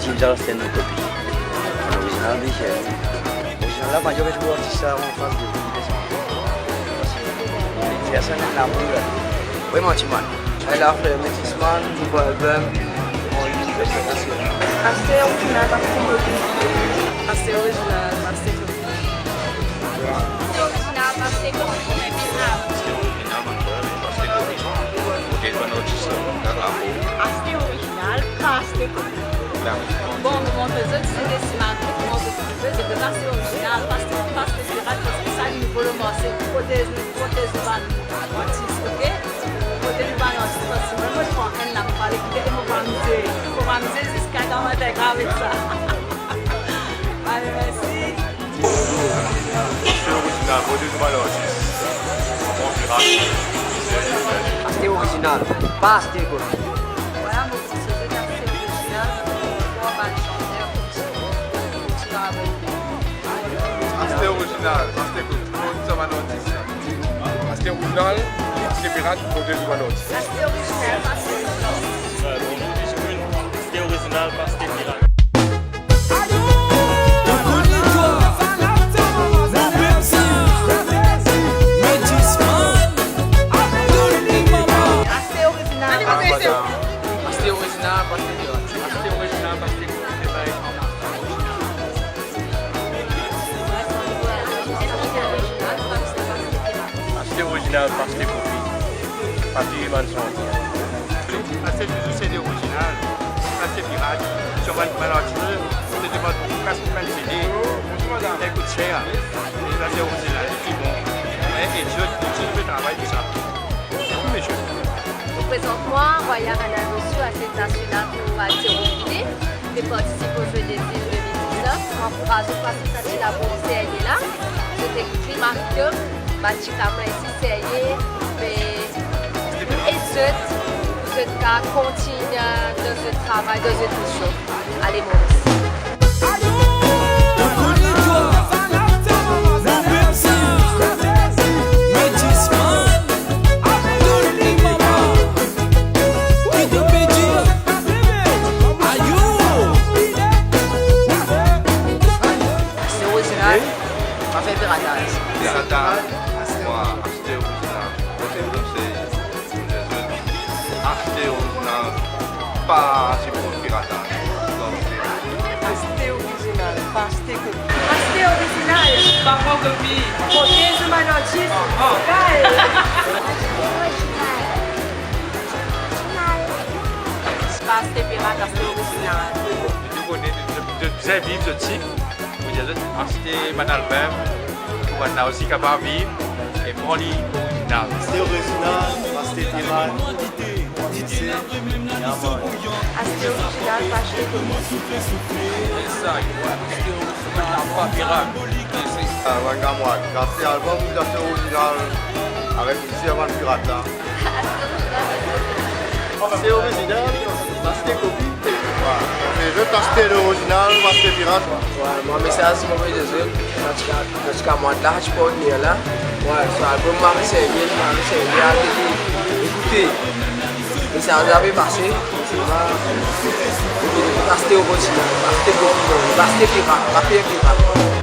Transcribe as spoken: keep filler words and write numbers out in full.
Ki bizin aste nou kopi. Orizinal, bien sir. Orizinal la, mo trouv artis la an fas de vi de sa. Fer sa, enn lamour la. Wi, mo ti man. I love, euh, Metis Man, nouvo album. Aste orizinal, pa kopi. Aste orizinal, pa kopi. Aste orizinal, pa kopi. Aste orizinal, pa kopi. Aste orizinal, pa kopi. Bon, mo montre zot, se de simarik, kouma zot trouve, zot pe aste orizinal, pa aste, pa aste pirat, parski sa, li nouvo lansman, protez nou, protez nou bann artis, ok? Protez nou bann artis, parski mwa, mo pran enn la, mo pou al ekoute e mo pou amize, mo pou amize ziska dan mo tete avek sa. Ale, mersi. Aste orizinal, protez nou bann artis. Aste orizinal, pa aste kopi. Vwala, mo konseye aste orizinal, pou bann santer, pou ti, pou ti travay. Aste orizinal, pa aste kopi, protez nou bann artis. Aste orizinal, pa aste pirat, protez nou bann artis. Aste orizinal, pa aste kopi. Aste orizinal, pa aste pirat. Aste orizinal, pa aste pirat. Aste orizinal, pa aste kopi. Aste orizinal, pa aste kopi. Pa peye bann santer. Aste touzour CD orizinal, pa aste pirat. Sirtou bann, bann artis, se devan kas, bann CD, sa kout ser. E aste orizinal, li pli bon. E, e zot, kontign travay pou sa. Mezot. Mo prezant mwa, Royal Anna Rossouh, Atlet Nasional pou Alterofili. Pe partisip o Jeux des Îles de mil diznef. Mo ankouraz zot parski sa ti labor serye la. Zot ekout li, marke, medikaman isi serye, me ed zot, pou zot kapav kontign dan zot travay, dan zot mision. Ale, Moris. Aste orizinal, pa fer pirataz. Pirataz, mwa, aste orizinal. Mo pe konsey lezot, aste orizinal, pa siport pirataz. Aste orizinal, pa aste kopi. Aste orizinal, pa pran kopi. Protez nou bann artis. Kay. Pa aste pirat, aste orizinal. Zot kone, zot, zot bizin viv zot sik. Pou dir zot, aste bann album, pou bann la osi kapav viv, e pran li orizinal. Aste orizinal, pa aste pirat. Aste orizinal, pa aste kopi. Sa, aste orizinal, pa pirat. Ah, bann kamwad, aste album, aste orizinal, avek Sirvan pirat la. Aste orizinal, pa aste kopi. Wi. Me zot aste orizinal, pa aste pirat. Wi, mwa mesaz mo voye zot, an tou ka, an tou ka mwa la, ti pou vini la. Wi, so album mari serye, mari serye, ale ekoute. Mesaz la pe pase, se pa, aste orizinal, pa aste kopi, non, pa aste pirat, pa fer pirat.